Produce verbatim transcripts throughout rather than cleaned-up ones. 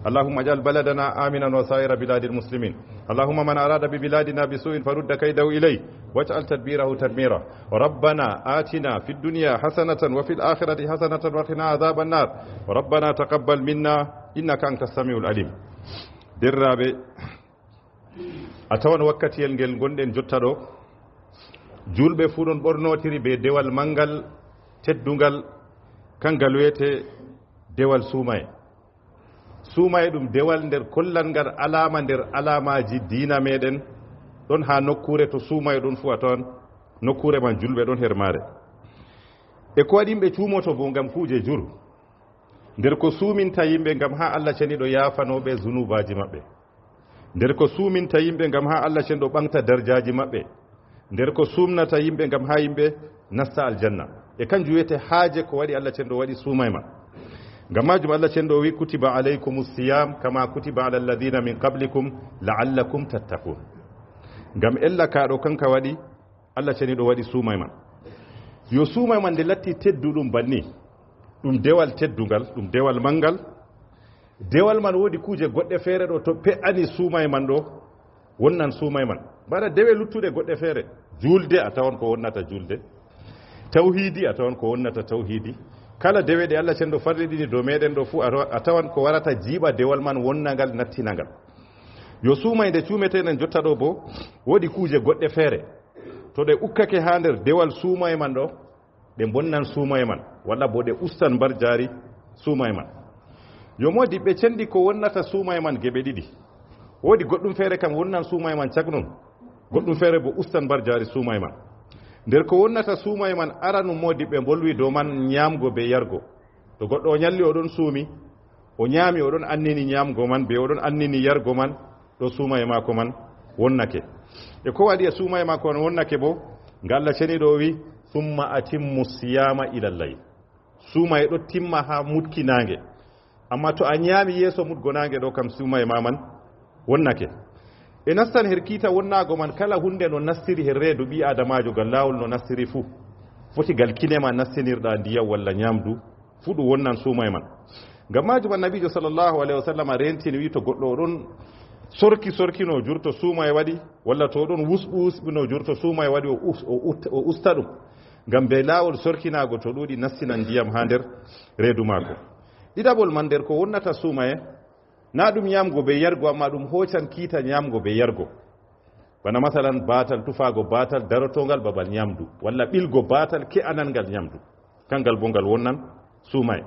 اللهم اجعل بلدنا آمنا وسائر بلاد المسلمين. اللهم من أراد ببلادنا بسوء فرد كيده إليه واجعل تدبيره تدميرا. ربنا آتنا في الدنيا حسنة وفي الآخرة حسنة وقنا عذاب النار. ربنا تقبل منا إنك أنت السميع العليم. Derraaɓe, a tawan wakkatiyel ngel ngonɗen jotta ɗo, juulɓe fuu ɗon ɓornotiri bee dewal manngal, teddungal, kanngal wiyetee dewal suumaye. Suumaye ɗum dewal nder kollal ngal alaama nder alaamaaji diina meeɗen, ɗon haa nokkuure to suumaye ɗon fuu a tawan nokkuure man juulɓe ɗon her maare. E ko waɗi yimɓe cuumoto boo ngam kuuje jur? Nder ko suuminta yimɓe ngam haa Allah ceniɗo yaafanoo ɓe zunuubaaji maɓɓe. Nder ko suuminta yimɓe ngam haa Allah ceniɗo ɓaŋgta darjaaji maɓɓe. Nder ko suumnata yimɓe ngam haa yimɓe nasta aljanna. E kanjum wiyetee haaje ko waɗi Allah ceniɗo waɗi suumaye man. Ngam maajum Allah ceniɗo o wi'i, "Kutiba alaykumus siyam kama kutiba alal ladina min qablikum la'allakum tattaqun." Ngam ella ka ɗo kanka waɗi Allah ceniɗo waɗi suumaye man. Yo suumaye man nde latti tedduɗum banni, ɗum dewal teddungal, ɗum dewal manngal. Dewal man woodi kuuje goɗɗe feere ɗo to pe'ani suumaye man ɗo, wonnan suumaye man. Bana dewe luttuɗe goɗɗe feere, juulde a tawan ko wonnata juulde, tawhiidi a tawan ko wonnata tawhiidi. Kala dewe ɗe Allah ceniɗo farliɗini dow meeɗen ɗo fuu a tawa-, a tawan ko warata jiiɓa dewal man, wonna ngal, nattina ngal. Yo suumaye nde cuumeteeɗen jotta ɗo boo, woodi kuuje goɗɗe feere. To ɗe ukkake haa nder dewal suumaye man ɗo, ɗe mbonnan suumaye man, walla boo ɗe ustan mbarjaari suumaye man. Yo moodi ɓe cendi ko wonnata suumaye man geɓe ɗiɗi. Woodi goɗɗum feere kam wonnan suumaye man cagnon, goɗɗum feere boo ustan mbarjaari suumaye man. Nder ko wonnata suumaye man aranum moodi ɓe mbolwi dow man nyaamgo bee yargo. To goɗɗo o nyalli o ɗon suumi, o nyaami o ɗon annini nyaamgo man, bee o ɗon annini yargo man, ɗo suumaye maako man wonnake. E ko waɗi e suumaye maako man wonnake boo? Ngam Allah ceniɗo o wi'i, "Summa atimmu siyama ilal layl." Suumaye ɗo timma haa mutki naange. Ammaa to a nyaami yeeso mutgo naange ɗo kam suumaye ma man wonnake. E nastan her kiita wonnaago man kala huunde no nastiri her reedu ɓii aadamaajo gal laawol no nastiri fuu. Foti gal kine ma nastinirɗa ndiyam walla nyaamdu fuu ɗum wonnan suumaye man. Ngam maajum Annabiijo sallallahu alayhi wa sallam reentini wi'i to goɗɗo o ɗon sorki sorkino jur to suumaye waɗi, walla to o ɗon wusɓi wusɓino jur to suumaye waɗi, o us-, o ut-, o usta ɗum. Ngam bee laawol sorkinaago to ɗuuɗi nastinan ndiyam haa nder reedu maako. Ɗiɗaɓol man nder ko wonnata suumaye, na ɗum nyaamgo bee yargo, ammaa ɗum hoocan kiita nyaamgo bee yargo. Bana masalan, baatal, tufaago baatal darotoogal babal nyaamdu, walla ɓilgo baatal ke'anangal nyaamdu. Kanngal boo ngal wonnan suumaye.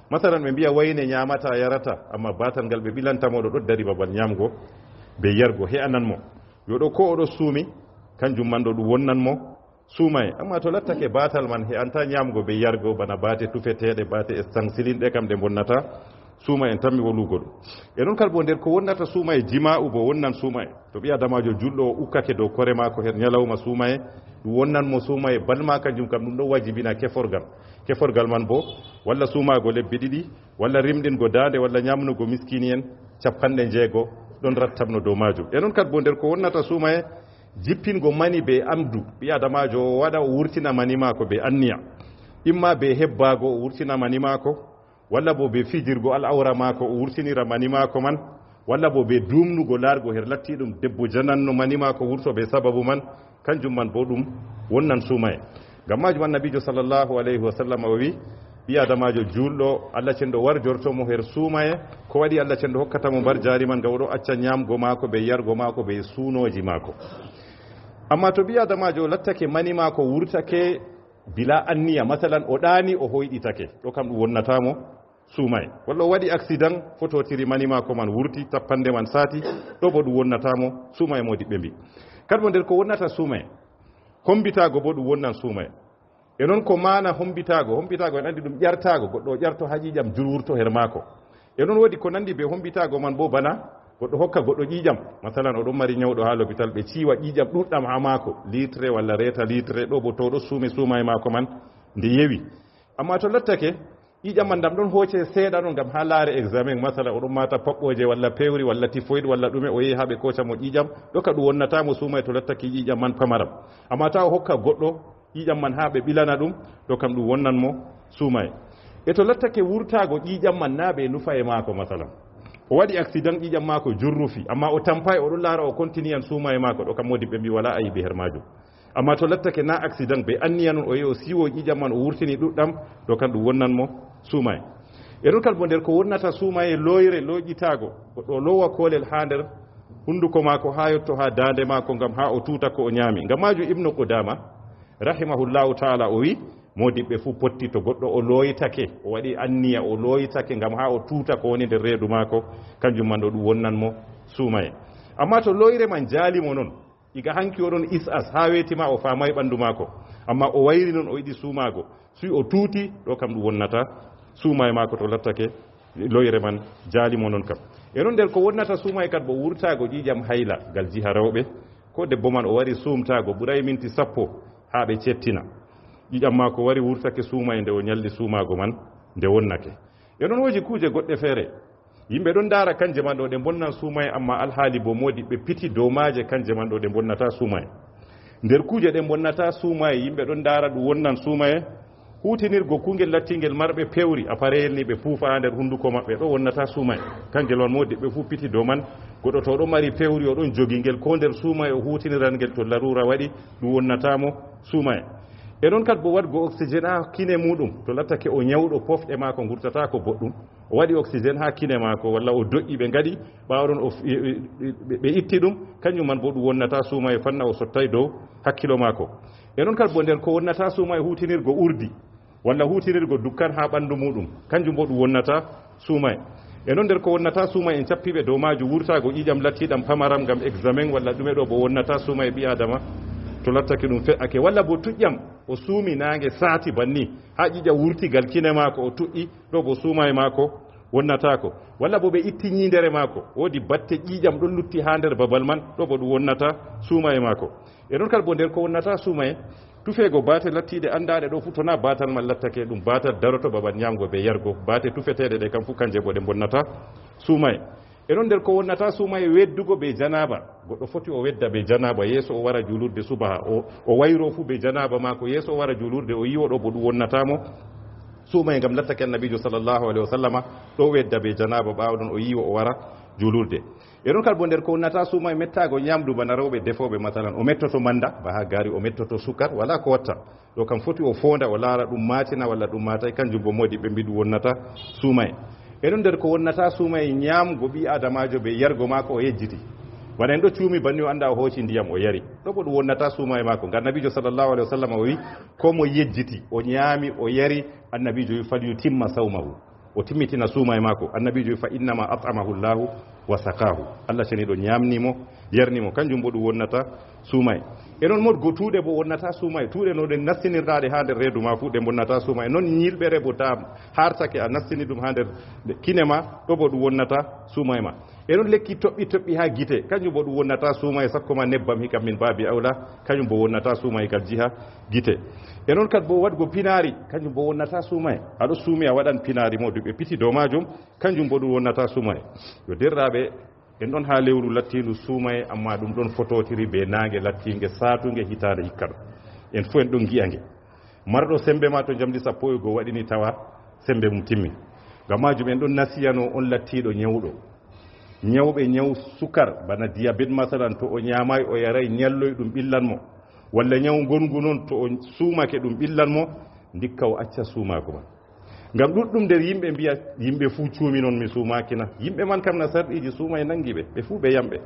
Masalan, ɓe mbi'a wayne nyaamata, yarata, ammaa baatal ngal ɓe ɓilanta mo ɗo ɗon dari babal nyaamgo bee yargo, he'anan mo. Yo ɗo ko o ɗo suumi, kanjum man ɗo ɗum wonnan mo suumaye. Ammaa to lattake baatal man he'anta nyaamgo bee yargo, bana baate tufeteeɗe, baate estaŋsilin, ɗe kam ɗe mbonnata suumaye, en tammi wolwugo ɗum. E non kadi boo nder ko wonnata suumaye, jimaa'u boo wonnan suumaye. To ɓii aadamaajo juulɗo o ukkake dow kore maako her nyalawma suumaye, ɗum wonnan mo suumaye, bal ma kanjum kam ɗum ɗon wajibina keforgal. Keforgal man boo, walla suumaago lebbi ɗiɗi, walla rimɗingo daande, walla nyaamnugo miskiini'en cappanɗe njeego, ɗon rattabno dow maajum. E non kadi boo nder ko wonnata suumaye, jippingo mani bee amdu, ɓii aadamaajo o waɗa o wurtina mani maako bee anniya, imma bee hebbaago o wurtina mani maako, walla boo bee fijirgo al'awra maako o wurtinira mani maako man, walla boo bee duumnugo laargo her lattiiɗum debbo jananno mani maako wurto bee sababu man, kanjum man boo ɗum wonnan suumaye. Ngam maajum Annabiijo sallallahu alayhi wa sallam o wi'i, ɓii aadamaajo juulɗo, Allah cenɗo warjorto mo her suumaye. Ko waɗi Allah cenɗo hokkata mo mbarjaari man? Ngam o ɗo acca nyaamgo maako bee yargo maako bee suunooji maako. Ammaa to ɓii aadamaajo lattake mani maako wurtake bila anniya, masalan, o ɗaani, o hoyɗitake, ɗo kam ɗum wonnata mo suumaye. Walla o waɗi aksidan, fototiri mani maako man wurti, tappande man saati, ɗo boo ɗum wonnata mo suumaye, moodiɓɓe mbii. Kadi boo nder ko wonnata suumaye, hombitaago boo ɗum wonnan suumaye. E non ko maana hombitaago, hombitaago en anndi ɗum ƴartaago, goɗɗo o ƴarto haa ƴiiƴam jur wurto her maako. E non woodi ko nanndi bee hombitaago man boo, bana goɗɗo hokka goɗɗo ƴiiƴam, masalan, o ɗon mari nyawɗo haa lopital, ɓe ciiwa ƴiiƴam ɗuuɗɗam haa maako, litre walla reeta litre, ɗo boo to o ɗo suumi suumaye maako man nde yewi. Ammaa to lattake ƴiiƴam man ɗam ɗon hooce seeɗa non ngam haa laare examen, masalan, o ɗon maata paɓɓooje walla pewri walla tifoyid walla ɗume, o yehi haa ɓe kooca mo ƴiiƴam, ɗo ka ɗum wonnata mo suumaye to lattake ƴiiƴam man pamaram. Ammaa ta o hokka goɗɗo ƴiiƴam man haa ɓe ɓilana ɗum, ɗo kam ɗum wonnan mo suumaye. E to lattake wurtaago ƴiiƴam man naa bee nufaye maako, masalan, O waɗi accident, ƴiiƴam maako jurrufi, amma o tampaay, o ɗon laara, o continue an suumaye maako. Ɗo kam moodibɓe mbi wala ayibi her maajum. Amma to lattake na accident, be anniya non o yehi o siiwo ƴiiƴam man, o wurtini ɗuɗɗam, ɗo kam ɗum wonnan mo suumaye. E ɗon kal bo nder ko wonnata suumaye, looyre looƴitaago, goɗɗo o loowa koolel haa nder hunduko maako haa yotto haa daande maako ngam haa o tuuta ko o nyaami. Ngam maajum Ibnu Qudaama rahimahullahu taala o wi, moodibɓe fuu potti to goɗɗo o looytake, o waɗi anniya o looytake ngam haa o tuuta ko woni nder reedu maako, kanjum man ɗo ɗum wonnan mo suumaye. Amma to looyre man jaali mo non, iga hanki o ɗon is as haa weeti ma o faamaay ɓandu maako, amma o wayri non o yiɗi suumaago, suy o tuuti, ɗo kam ɗum wonnata suumaye maako to lattake looyre man jaali mo non kam. E non nder ko wonnata suumaye kad bo wurtaago ƴiiƴam hayla gal jiha rewɓe, ko debbo man o wari suumtaago ɓuray minti sappo haa ɓe cettina. Ƴiiƴam maako wari wurtake suumaye nde o nyalli suumaago man nde wonnake. E non woodi kuuje goɗɗe feere. Yimɓe ɗon ndaara kanje man ɗo ɗe mbonnan suumaye, amma alhaali bo moodibɓe piti dow maaje kanje man ɗo ɗe mbonnata suumaye. Nder kuuje ɗe mbonnata suumaye, yimɓe ɗon ndaara ɗum wonnan suumaye, huutinirgo kuungel lattingel marɓe pewri, apareyel ni ɓe puufa haa nder hunduko maɓɓe, ɗo wonnata suumaye. Kangel on moodibɓe fuu piti dow man, goɗɗo to o ɗon mari pewri, o ɗon jogi ngel ko nder suumaye, o huutiniran ngel to laruura waɗi, ɗum wonnata mo suumaye. E non kad bo waɗgo oxygène haa kine muuɗum, to lattake o nyawɗo, pofɗe maako ngurtataako boɗɗum, o waɗi oxygène haa kine maako, walla o do'i ɓe ngaɗi, ɓaawo ɗon o f-, ɓe, ɓe, ɓe itti ɗum, kanjum man bo ɗum wonnata suumaye, fanna o sottay dow hakkilo maako. E non kal bo nder ko wonnata suumaye huutinirgo urdi, walla huutinirgo dukkan haa ɓandu muuɗum, kanjum bo ɗum wonnata suumaye. E non nder ko wonnata suumaye en cappi ɓe dow maajum, wurtaago ƴiiƴam lattiiɗam pamaram ngam examen walla ɗume ɗo bo wonnata suumaye ɓii Aadama, to lattake ɗum fe'ake, walla bo tuƴƴam o suumi naange saati banni, haa ƴiiƴam wurti gal kine maako o tuƴƴi, ɗo bo suumaye maako wonnataako. Walla bo ɓe itti nyiindere maako, woodi batte ƴiiƴam ɗon lutti haa nder babal man, ɗo bo ɗum wonnata suumaye maako. E non kal bo nder ko wonnata suumaye, tufeego baate lattiiɗe anndaaɗe ɗo fuu, to na baatal man lattake ɗum baatal daroto babal nyaamgo be yargo, baate tufeteeɗe ɗe kam fuu kanje bo ɗe mbonnata suumaye. E non nder ko wonnata suumaye, weddugo be janaaba. Goɗɗo foti o wedda be janaaba yeeso o wara juulurde subaha, o, o wayro fuu be janaaba maako yeeso o wara juulurde, o yiwo, ɗo bo ɗum wonnata mo suumaye, ngam lattake Annabiijo sallallahu alaihi wasallama ɗo wedda be janaaba, ɓaawo ɗon o yiwo o wara juulurde. E non kal bo nder ko wonnata suumaye, mettaago nyaamdu bana rewɓe defooɓe, masalan, o mettoto manda, ba haa gaari, o mettoto sukar, wala ko watta. Ɗo kam foti o foonda, o laara ɗum maatina walla ɗum maatay, kanjum bo moodibɓe mbi ɗum wonnata suumaye. E non nder ko wonnata suumaye, nyaamgo ɓii Aadamaajo be yargo maako o yejjiti. Bana en ɗo cuumi banni, o annda o hooci ndiyam o yari. Ɗo bo ɗum wonnata suumaye maako. Ngam Annabiijo sallallahu alaihi wasallam o wi, ko mo yejjiti, o nyaami, o yari, Annabiijo wi, "Falyutimma sawmahu." O timmitina suumaye maako. Annabiijo wi, "Fa innama at'amahu Allahu wa saqahu." Allah ceniiɗo nyaamni mo, yarni mo, kanjum bo ɗum wonnata suumaye. E non modgo tuuɗe bo wonnata suumaye. Tuuɗe no ɗe nastinirɗaaɗe haa nder reedu ma fuu, ɗe mbonnata suumaye. Non nyilɓere bo ta hartake a nastini ɗum haa nder kine ma, ɗo bo ɗum wonnata suumaye ma. E non lekki toɓɓi toɓɓi haa gite, kanjum bo ɗum wonnata suumaye, sakko ma nebbam hikam min baabi awla, kanjum bo wonnata suumaye gal jiha gite. E non kad bo waɗgo pinaari, kanjum bo wonnata suumaye. A ɗo suumi a waɗan pinaari mo duɓe piti dow maajum, kanjum bo ɗum wonnata suumaye. Yo derɗaaɓe, en ɗon haa lewru lattiindu suumaye, amma ɗum ɗon fototiri be naange lattiinge saatunge hitaande hikka ɗo. En fuu en ɗon ngi'a nge. Marɗo sembe ma to njamdi sappo e go waɗini tawa sembe mum timmi. Ngam maajum en ɗon nasiyano on lattiiɗo nyawɗo. Nyawɓe nyaw sukar, bana diabète masalan, to o nyaamay, o yaray, nyalloy ɗum ɓillan mo. Walla nyaw ngongu non, to o suumake ɗum ɓillan mo, ndikka o acca suumaago man. Ngam ɗuɗɗum nder yimɓe mbi'a, "Yimɓe fuu cuumi non, mi suumaaki na?" Yimɓe man kam na sarɗiiji suumay nangi ɓe, ɓe fuu ɓe yamɓe.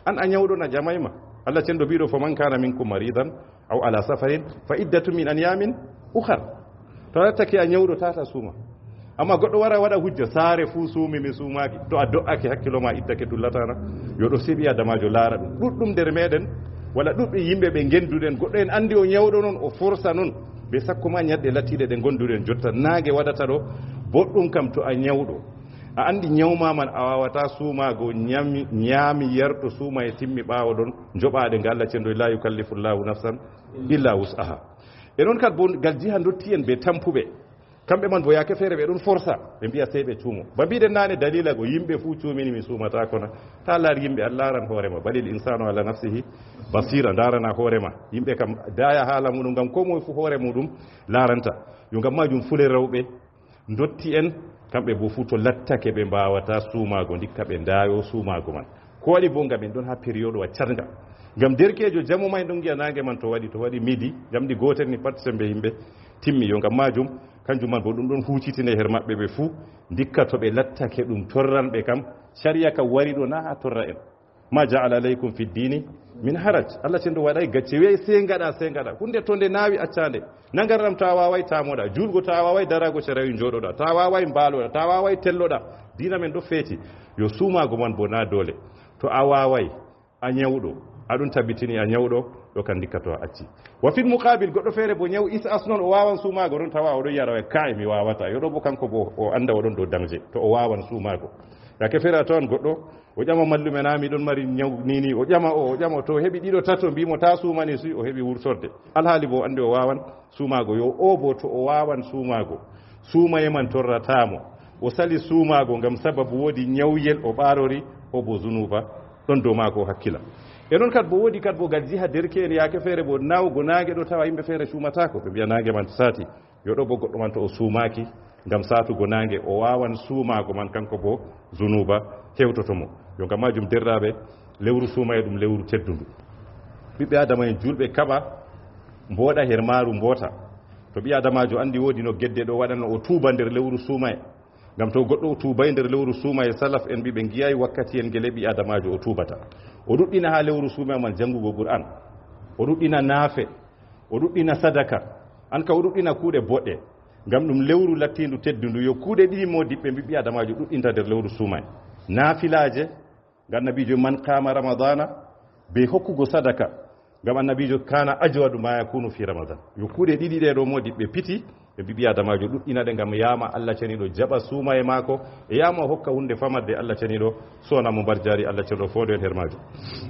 An a nyawɗo na ƴamay ma. Allah cenɗo biiɗo, "Faman kana minkum maridan aw ala safarin fa iddatu min ayyamin ukhar." To a lattake a nyawɗo, tata suuma. Amma goɗɗo wara waɗa hujja, "Saare fuu suumi, mi suumaaki." To a do'ake, hakkilo ma ittake, dullata na? Yo ɗo si ɓii Aadamaajo laara ɗum. Ɗuɗɗum nder meɗen, wala ɗuɗɓe yimɓe ɓe ngenduɗen, goɗɗo en andi o nyawɗo non, o forsa non. Be sakko ma nyalɗe lattiiɗe ɗe ngonduɗen jotta, naange waɗata ɗo, boɗɗum kam to a nyawɗo. A andi nyaw ma man a waawata suumaago, nyami, nyaami, yarɗo, suuma e timmi, ɓaawo ɗon njoɓaaɗe nga Allah cenɗo, "La yukallifu Allahu nafsan illa wus'aha." E non kadi bo ngal jiha ndotti en be tampuɓe. Kamɓe man bo yaake feere ɓe ɗon forsa, ɓe mbi'a sey ɓe cuumo. Ba mbiɗen naane daliila go, "Yimɓe fuu cuumini, mi suumataako na?" Ta laar yimɓe, a laaran hoore ma. "Balil insanu ala nafsihi basira." Ndaarana hoore ma. Yimɓe kam daaya haala muɗum, ngam koo moye fuu hoore muɗum laaranta. Yo ngam maajum fule rewɓe ndotti en, Kamɓe boo fuu to lattake ɓe mbaawataa suumaago, ndikka ɓe ndaayo suumaago man. Ko waɗi boo? Ngam en ɗon haa periyoɗwa carnga. Ngam derkeejo jamo may ɗon ngi'a naange man to waɗi, to waɗi midi, njamndi gootel ni pat sembe yimɓe timmi. Yo ngam maajum, kanjum man boo ɗum ɗon huucitine her maɓɓe ɓe fuu. Ndikka to ɓe lattake ɗum torranɓe kam, cariya kam wari ɗo naa haa torra en. Ma ja'ala alaykum fi dini min haraj. Allah cenɗo waɗay gacce, wi'ay sey ngaɗa, sey ngaɗa. Hunde to nde naawi, acca nde. Nangarɗam to a waaway, taamoɗa. Juulgo to a waaway, darago serawi njooɗoɗa. To a waaway, mbaaloɗa. To a waaway, telloɗa. Diina men ɗo feeti. Yo suumaago man boo naa doole. To a waaway, a nyawɗo, a ɗum tabitini a nyawɗo, ɗo kan ndikka to a acci. Wa fil muqabil, goɗɗo feere boo nyaw is as non, o waawan suumaago ɗon tawa o ɗon yara, o wi'a, "Kaay, mi waawataa." Yo ɗo boo kanko boo o annda o ɗon dow danger. To o waawan suumaago. Yaake feere a tawan goɗɗo, o ƴama mallume, "Na mi ɗon mari nyaw ni ni." O ƴama o, o ƴama o, to o heɓi ɗiɗo tato, mbi mo, "Ta suumani si," o heɓi wurtorde. Alhaali boo o anndi o waawan suumaago. Yo o boo to o waawan suumaago, suumaye man torrataa mo. O sali suumaago ngam sababu woodi nyawyel o ɓaarori, o boo zunuuba ɗon dow maako, o hakkila. E non kad boo woodi kad boo gal jiha derke'en, yaake feere boo nawgo naange ɗo tawa yimɓe feere suumataako, ɓe mbi'a naange man saati. Yo ɗo boo goɗɗo man to o suumaaki ngam saatugo naange, o waawan suumaago man, kanko boo zunuuba hewtoto mo. Yo ngam maajum, derraaɓe, lewru suumaye ɗum lewru teddundu. Ɓiɓɓe Aadama en juulɓe kaɓa, mbooɗa her maaru, mboota. To ɓii Aadamaajo anndi woodi no gedde ɗo waɗanno, o tuuba nder lewru suumaye. Ngam to goɗɗo tuubay nder lewru suumaye, salaf en mbi ɓe ngi'ay wakkatiyel ngel ɓii Aadamaajo o tuubata. O ɗuɗɗina haa lewru suumaye man janngugo Qur'an. O ɗuɗɗina naafe. O ɗuɗɗina sadaka. An ka o ɗuɗɗina kuuɗe boɗɗe. Ngam ɗum lewru lattiindu teddundu. Yo kuuɗe ɗiɗi moodiɓɓe mbi ɓii Aadamaajo ɗuɗɗinta nder lewru suumaye. Naafilaaje, ngam Annabiijo, "Man qaama Ramadana," be hokkugo sadaka. Ngam Annabiijo, "Kana ajwadu ma yakunu fi Ramadan." Yo kuuɗe ɗiɗi ɗe ɗo moodiɓɓe piti, ɓe mbi ɓii Aadamaajo ɗuɗɗina ɗe ngam yaama Allah Ceniiɗo jaɓa suumaye maako, e yaama o hokka huunde famarde Allah Ceniiɗo sona mo mbarjaari. Allah Ceniiɗo fondo en her maajum.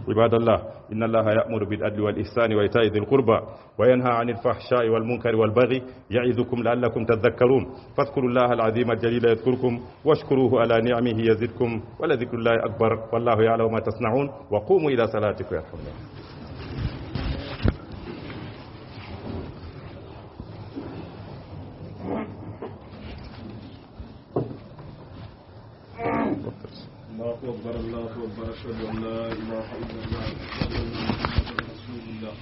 Ibadallah, inna Allaha ya'muru bil adli wal ihsani wa ita'i dhil qurba, وينهى عن الفحشاء والمنكر والبغي يعظكم لعلكم تذكرون. فاذكروا الله العظيم الجليل يذكركم واشكروه على نعمه يزدكم ولذكر الله أكبر والله يعلم ما تصنعون. وقوموا إلى صلاتكم يرحمكم الله. الله أكبر، الله أكبر، أشهد أن لا إله إلا الله، أشهد أن محمدا رسول الله.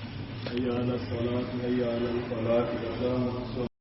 حي على الصلاة، حي على الفلاح، قد قامت الصلاة.